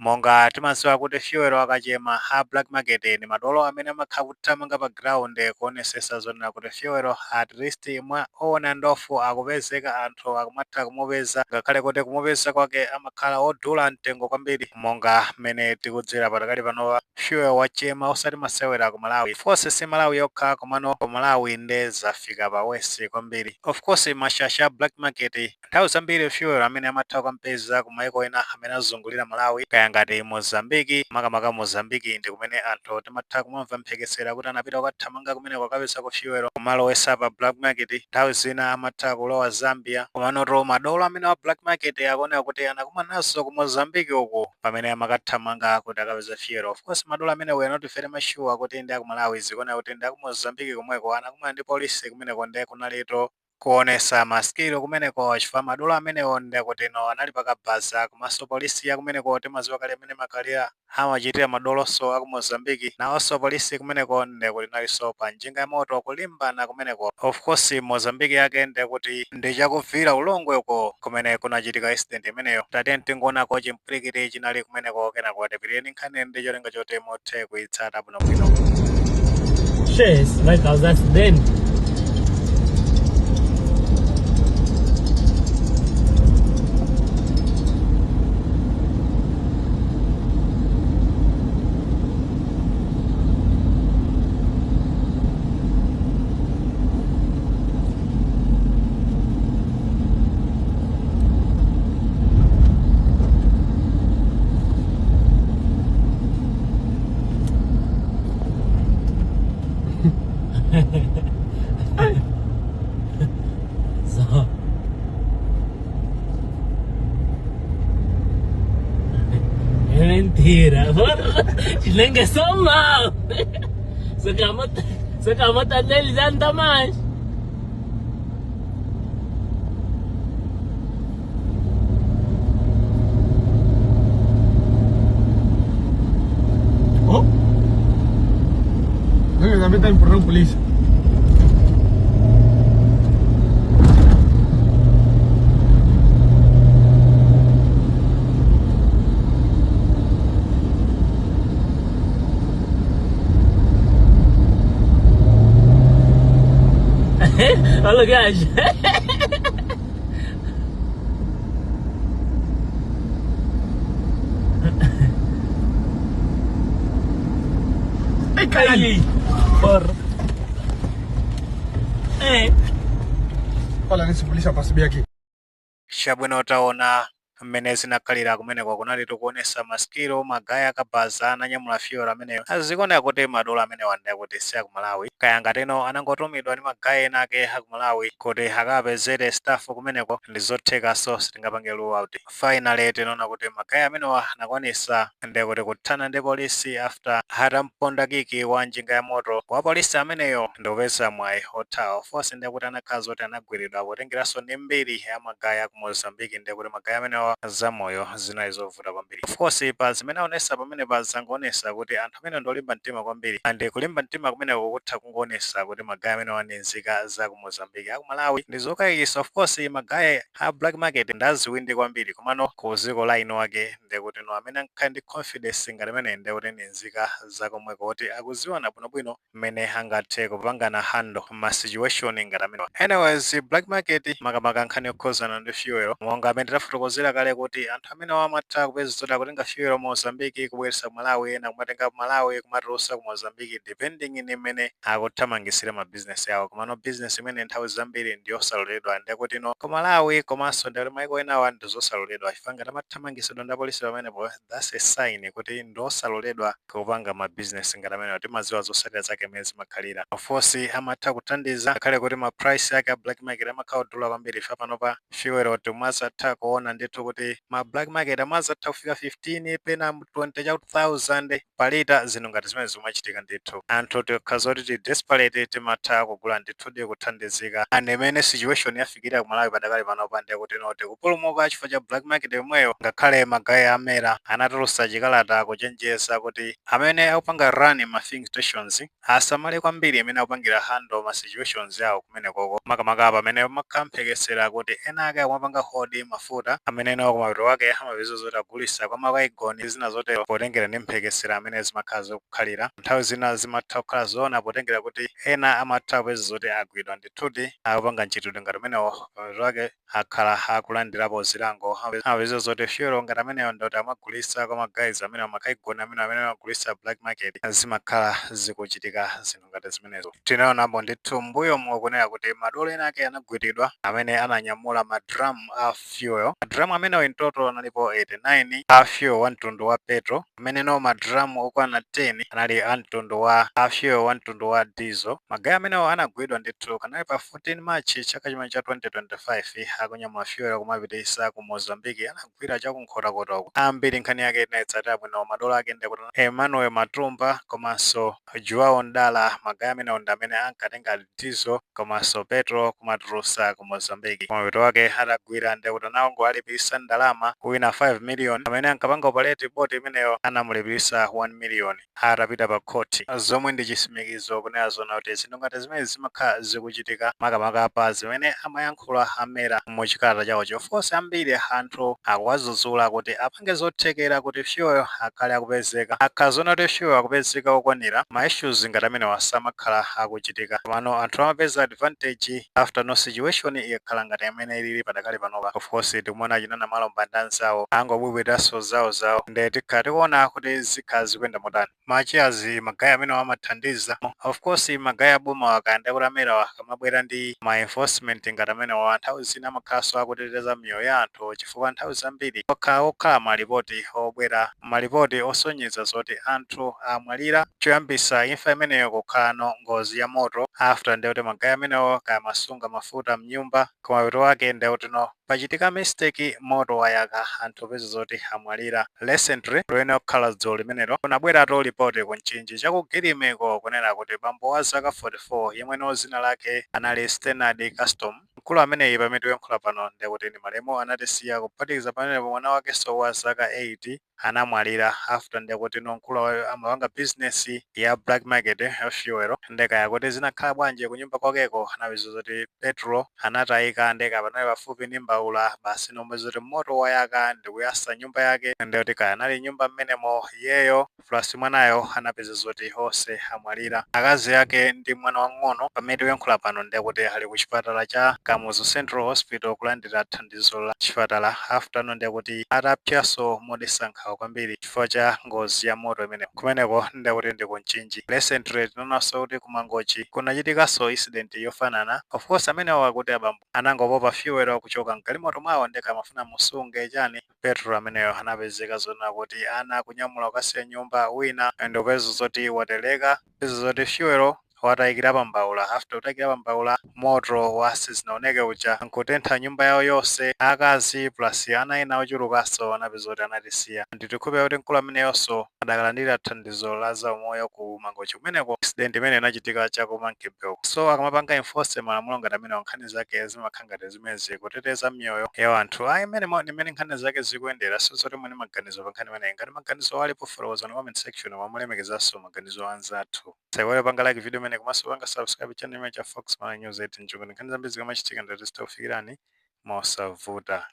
Monga timadziwa kuti fuel akachema, a black market ni madolo amene amakhala kuthamanga pa ground kuonesesa zonena kuti fuel at least mwa on and off akupezeka, anthu akumatha kumupeza, ngakhale kuti kumupeza kwake amakhala odula mtengo kwambiri. Monga mmene tikudziwira patakali panopa, fuel wachema osati masewera ku Malawi. Of course si Malawi yokha, komano ku Malawi nde zafika pa worse kwambiri. Of course mashasha a black market nthawi zambiri fuel amene amatha kukampeza ku maiko ena amene azungulira Malawi, kaya ngati Mozambiki, makamaka Mozambiki ndi kumene anthu timatha kumamva mphekesera kuti anapita kukathamanga kumeneko akapeza ku fuel kumalowesa pa black market. Nthawi zina amatha kulowa Zambia, komanoto madolo amene wa black market akuoneka kuti anakumananso ku Mozambiki uku pamene amakathamanga kuti akapeza fuel. Of course madolo amene we are not very much sure kuti ndi aku Malawi, zikuoneka kuti ndi aku Mozambiki komweko. Anakumana ndi polisi kumeneko, nde kunalito kuonesa ma skill kumeneko, chifukwa madolo amenewo ndekuti no anali pakabaza, komanso polisi ya kumeneko timadziwa kale amene makalira amachitira madolonso aku Mozambiki. Nawonso polisi kumeneko ndekuti nalinso pa njinga ya moto kulimbana kumeneko. Of course Mozambiki yake ndekuti ndi chakuvira ulongwe uko kumene kunachitika incident imeneyo. Tate tingoonako chimpwirikiti chinali kumeneko, kenako tipireni nkhani ndi cholinga choti muthe kuyitsata bwinobwino. Che, isso vai causar acidente. So. É mentira. Desliga só mal. Só que a moto dele já não dá mais. Oh. No, también está importando policía. Olha o gajo. ¡Ay, caralho! Ai, porra. É. Olha nesse polícia para subir aqui. Chabwino, taona mmene zinakhalira kumeneko. Kunali tikuonesa ma skill ma guy akabaza ananyamula fuel ameneyo. Azikuoneka kuti madolo amenewa ndi kuti si aku Malawi, kaya ngateno anangotumidwa ndi ma guy ena ake aku Malawi kuti akapezere stuff kumeneko, ndi zothekanso, sitingapange rule out. Finally tinaona kuti ma guy amenewa anakwanisa ndi kuti kuthana ndi polisi after atamponda kick wa njinga ya moto wa polisi ameneyo ndikupeza mwayi othawa. Of course ndi kuti anakhala zoti anagwiridwa, potengeranso ndi mbiri ya ma guy aku Mozambiki, ndi kuti ma guy amenewa zamoyo zinali zovuta kwambiri. Of course pa zimene aonesa pamene pa zangoonesa kuti anthu amene ndi olimba mtima kwambiri, and kulimba mtima kumeneko kutha kungoonesa kuti ma guy amenewa ndi nzika za ku Mozambiki. Aku Malawi ndi zokayikitsa. Of course ma guy a black market ndi aziwindi kwambiri, komano ku dziko la ino ake ndikuti no amene ankhala ndi confidence ngati imene ndikuti ndi nzika zakomweko, kuti akuziwana bwinobwino mmene angathe kupangana handle ma situation ngati amenewa. Anyways, black market, makamaka nkhani yokhuzana ndi fuel, monga amene tafotokozera kale kuti anthu amene amatha kupeza zoti akutenga fuel Mozambique kubweretsa ku Malawi, ena kumatenga ku Malawi kumatulutsa ku Mozambique, depending ni mmene akuthamangisira ma business yawo. Komano business imene nthawi zambiri ndi yosaloledwa, ndikuti no ku Malawi komanso ndikuti maiko enawa ndi zosaloledwa, chifukwa ngati amathamangisidwa ndi apolisi pamenepo, that's a sign kuti ndi osaloledwa kupanga ma business ngati amenewa. Timadziwa zotsatira zake mmene zimakhalira. Of course amatha kuthandiza, ngakhale kuti ma price ake a black market amakhala odula kwambiri. Ife panopa fuel timazatha kuona ndithu kuti ma black market amazatha kufika 15, pena 20 cha 1000 pa lita. Zinthu ngati zimene zimachitika ndithu, anthu tikakhala zoti ti desperate timatha kugula ndithu kuthandizika. And imene situation yafikira ku Malawi padakali panopa, ndiye kuti no tikupulumuka chifukwa cha black market yomweyo. Ngakhale ma guy a MERA anatulutsa chikalata kuchenjeza kuti amene akupanga run ma filling stations asamale kwambiri amene akupangira handle ma situations yawo kumenekoko, makamaka pamene makhamphekesera kuti ena ake akumapanga hoard mafuta amene Ameneno kumapeto wake amapeza zoti agulisa kwa makaigoni, zina zotero, potengera ndi mphekesera amene zimakhala zikukhalira. Nthawi zina zimatha kukhala zoona, potengera kuti ena amatha kupeza zoti agwidwa ndithuti akupanga mchitidwe ngati umenewo, pamapeto wake akhala akulandirapo zilango. Amapeza zoti fuel ngati ameneyo ndoti amagulisa kwa ma guys amene amakaigoni amene amagulisa black market. Zimakhala zikuchitika zinthu ngati zimenezo. Tinaonapo ndithu mbuyo mukunena kuti madolo ena ake anagwiridwa amene ananyamula ma drum a fuel. Ma drum amenewo in total analipo 89 a fuel wa mtundu wa petrol, ameneno ma drum okwana 10 anali a mtundu wa a fuel wa mtundu wa diesel. Ma guy amenewo anagwidwa ndithu kanali pa 14 March chaka chimene cha 2025, akunyamula fuel kumapitisa ku Mozambique. Anagwira chakunkhotakota uko. Ambiri nkhani yake inayitsatira bwino. Madolo ake ndikuti Emmanuel Matumba komanso Joao Ndala. Ma guy amenewo ndi amene ankatenga diesel komanso petrol kumatulusa ku Mozambique. Kumapeto wake atagwira, ndikuti anango alipisa ndalama, wina 5 million, amene ankapanga operate boti imeneyo anamulipisa 1 million atapita pa khoti, zomwe ndi chisimikizo kunena zona kuti zinthu ngati zimene zimakhala zikuchitika, makamaka pa zimene amayankhula amera muchikalata chawocho. Of course, ambiri anthu akuwazuzula kuti apange zothekera kuti fuel akhale akupezeka. Akhala zona kuti fuel akupezeka okwanira, ma issues ngati amene wasamakhala akuchitika. Pano anthu amapeza advantage after no situation ikakhala ngati amene ilili padakali panopa. Of course, tikuona chinana malomba ndi anzawo angobwibwitanso zawo zawo, nde tikhala tikuona kuti zikhala zikuyenda motani. Machiazi ma guy amene amathandiza, of course, ma guy aboma akayenda kuti amene akamabwera ndi ma enforcement ngati amene wa, nthawi zina amakhalanso akuteteza miyoyo ya anthu, chifukwa nthawi zambiri okhala okhala malipoti obwera, malipoti osonyeza zoti anthu amwalira, choyambisa imfa imeneyo kukhalano ngozi ya moto, after ndekuti ma guy amenewo kaya masunga mafuta mnyumba, kumapeto wake ndekuti no pachitika mistake, moto wayaka, anthu peza zoti amwalira. Recently, loyenera kukhala dzulo limenelo, kunabweratu ripoti ku Mchinji chakugirimeko kunena kuti bambo wa zaka 44 yemweno zina lake anali Stenard Custom. Mkulu ameneyi pamene tikuyankhula pano ndekuti ni malemu, anatisiya. Kuphatikiza pamenepo, mwana wakenso wa zaka 8 anamwalira after ndekuti no mkulu amapanga business ya black market ya fuel. Ndekaya kuti zinakhala bwanji, kunyumba kwakeko anapeza zoti petrol anatayika, ndeka panali pafupi ndi mbawula, basi nomwe zoti moto wayaka ndikuyasa nyumba yake. Ndekuti kaya anali nyumba mmenemo iyeyo plus mwanayo, anapeza zoti onse amwalira, akazi ake ndi mwana wang'ono. Pamene tikuyankhula pano ndekuti ali ku chipatala cha Kamuzu Central Hospital kulandira thandizo la chipatala, after no ndekuti atapyaso modetsa nkhawa kwambiri chifukwa cha ngozi ya moto imene kumeneko ndekuti ndi ku Mchinji. Recently tinaonanso kuti ku Mangochi kunachitikanso incident yofanana. Of course, amenewo akuti abambo anangopopa fuel kuchoka mgalimoto mwawo, ndeka amafuna musunge chani petrol ameneyo, anapezeka zona kuti ana kunyamula kukasiya nyumba, wina ndikupeza zoti watereka, peza zoti fuel watayikira pambawula. After kutayikira pambawula, moto wa sizinaoneke uja nkutentha nyumba yawo yonse, akazi plus ana ena ochulukanso anapeza kuti anatisiya. Nditikhulupirira kuti mkulu ameneyonso adakalandira thandizo la zaumoyo ku Mangochi kumeneko, incident imene inachitika chaku Monkey. So akamapanga enforce malamulo ngati amene, nkhani zake zimakhala ngati zimezi, kuteteza miyoyo ya anthu. Ayi, imene imene nkhani zake zikuyendera. Sizoti mwini maganizo pa nkhani imeneyi. Ngati maganizo alipo, fotokozani comment section, mwamulemekezanso maganizo anzathu. Saiwale panga like video imene komanso panga subscribe channel imene cha Fox Malawi News 8 nchukuni. Nkhani zambiri zikamachitika ndati zitakufikirani mosavuta.